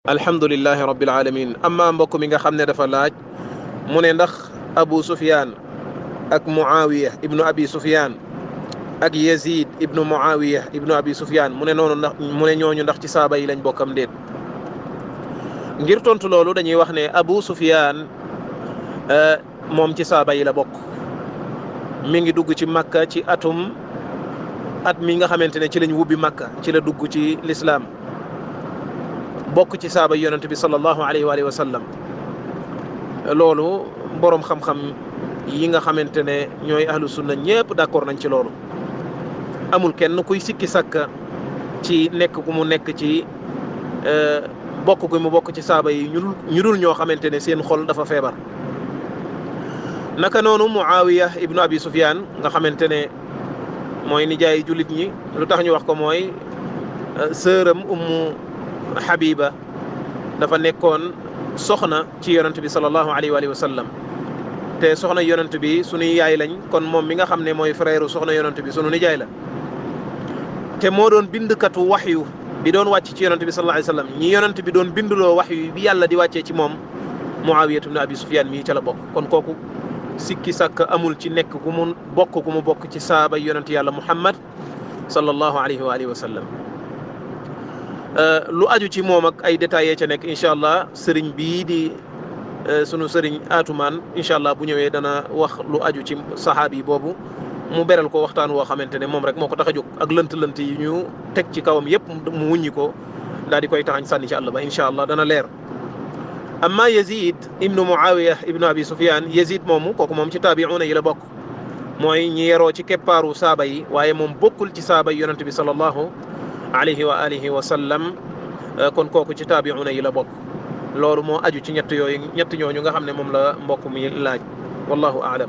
alhamdulillahi rabbil alamin amma mbokk mi nga xam ne dafa laaj mu ne ndax Abu Sufyan ak Muawiya ibnu Abi Sufyan ak Yazid ibnu Muawiya ibnu Abi Sufyan mu ne noonu ndax mu ne ñooñu ndax ci saaba yi lañ bokkam déet. ngir tontu loolu dañuy wax ne Abu Sufyan moom ci saaba yi la bokk. mi ngi dugg ci Makka ci at mi nga xamante ne ci lañ wubbi Makka ci la dugg ci lislaam bokk ci saaba yonent bi sallallahu alayhi wa sallam. loolu boroom xam-xam yi nga xamante ne ñooy ahlu sunna ñëpp d'accord nañ ci loolu. amul kenn kuy sikki sàkka ci nekk gu mu nekk ci bokk gu mu bokk ci saaba yi ñu dul ñoo xamante ne seen xol dafa feebar. naka noonu Muawiya ibnu Abi Sufyan nga xamante ne mooy nijaay jullit ñi lu tax ñu wax ko mooy sëram Ummu Habiba dafa nekkoon soxna ci yonent bi sallallahu alayhi wa sallam te soxna yonent bi sunuy yaay lañ kon moom mi nga xam ne mooy frère soxna yonent bi sunu nijaay la te moo doon bindkatu waxyu bi doon wàcc ci yonent bi sallallahu alayhi wa sallam ñi yonent bi doon binduloo waxyu bi yàlla di wàccee ci moom Muawiya ibn Abi Sufyan mii ca la bokk. kon kooku sikki sàkk amul ci nekk gu mu bokk ci saaba yonent yàlla Muhammad sallallahu alayhi wa sallam. lu aju ci moom ak ay détails ca nekk incha allah sëriñ bii di sunu sëriñ Atumaan incha allah bu ñëwee dana wax lu aju ci saxaabi boobu mu beral ko waxtaan woo xamante ne moom rek moo ko tax a jóg ak lënt-lënt yi ñu teg ci kawam yëpp mu wuññi ko daal di koy taxañ sànni ci àll ba incha allah dana leer. amma Yazid ibnu Muawiya ibnu Abi Sufyan Yazid moomu kooku moom ci taabi'una yi la bokk mooy ñi yeroo ci keppaaru saaba yi waaye moom bokkul ci saaba yi yonent bi sallallahu alayhi wa sallam kon kooku ci taabi'una yi la bokk. loolu moo aju ci ñett ñooñu nga xam ne moom la mbokk mi laaj wallahu a'lam.